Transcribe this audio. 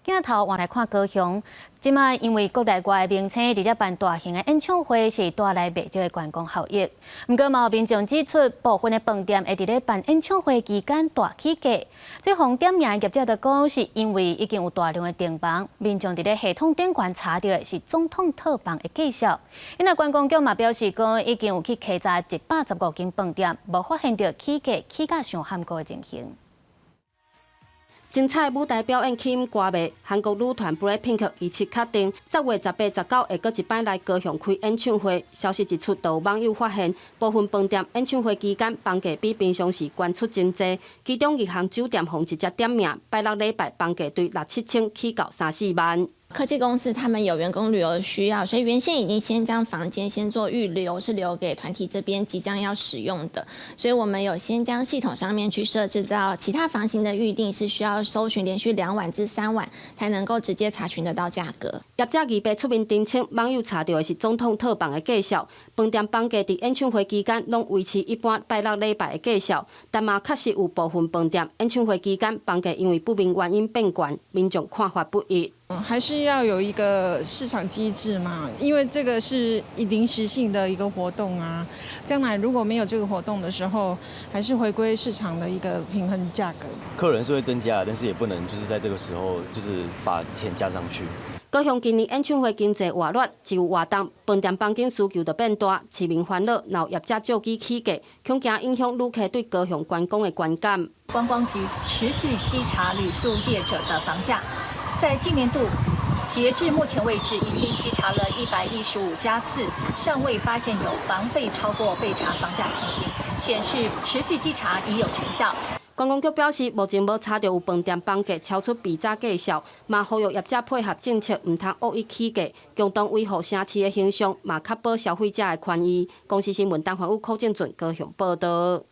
鏡頭換來看高雄，這擺因為國內外的明星佇遮辦大型的演唱會，是帶來袂少的觀光效益。毋過嘛有民眾指出，部分的飯店會佇咧辦演唱會期間大起價。這予點名的業者就講，是因為已經有大量的訂房，民眾佇咧系統頂懸查著的是總統套房的價數。因為觀光局嘛表示講，已經有去稽查115間飯店，無發現著起價起價傷譀高的情形。精彩舞台表演吸引歌迷，韓國女團 BLACKPINK 預測確定10月18、19會閣一擺來高雄開演唱會。消息一出，就有網友發現部分飯店演唱會期間房價比平常時懸出真濟，其中一航酒店予直接點名，拜六禮拜房價對六七千起到三四萬。科技公司他們有員工旅遊的需要，所以原先已經先將房間先做預留，是留給團體這邊即將要使用的。所以我們有先將系統上面去設置到其他房型的預訂是需要搜尋連續2晚至3晚，才能夠直接查詢得到價格。業者預備出面澄清，網友查著的是總統套房的價數，飯店房價佇演唱會期間攏維持一般拜六禮拜的價數，但嘛確實有部分飯店演唱會期間房價因為不明原因變懸，民眾看法不一。還是要有一個市場機制嘛，因為這個是臨時性的一個活動啊。將來如果沒有這個活動的時候，還是回歸市場的一個平衡價格。客人是會增加，但是也不能就是在這個時候就是把錢加上去。高雄今年演唱會經濟活絡，一有活動，飯店房間需求就變大，市民煩惱，若有業者借機起價，恐驚影響旅客對高雄觀光的觀感。觀光局持續稽查旅宿業者的房價。在今年度，截至目前為止，已經稽查了115家次，尚未發現有房費超過被查房價情形，顯示持續稽查已有成效。觀光局表示，目前無查著有飯店房價超出被查價數，嘛呼籲業者配合政策，毋通惡意起價，共同維護城市的形象，嘛確保消費者的權益。公視新聞，陳環宇、柯正俊高雄報道。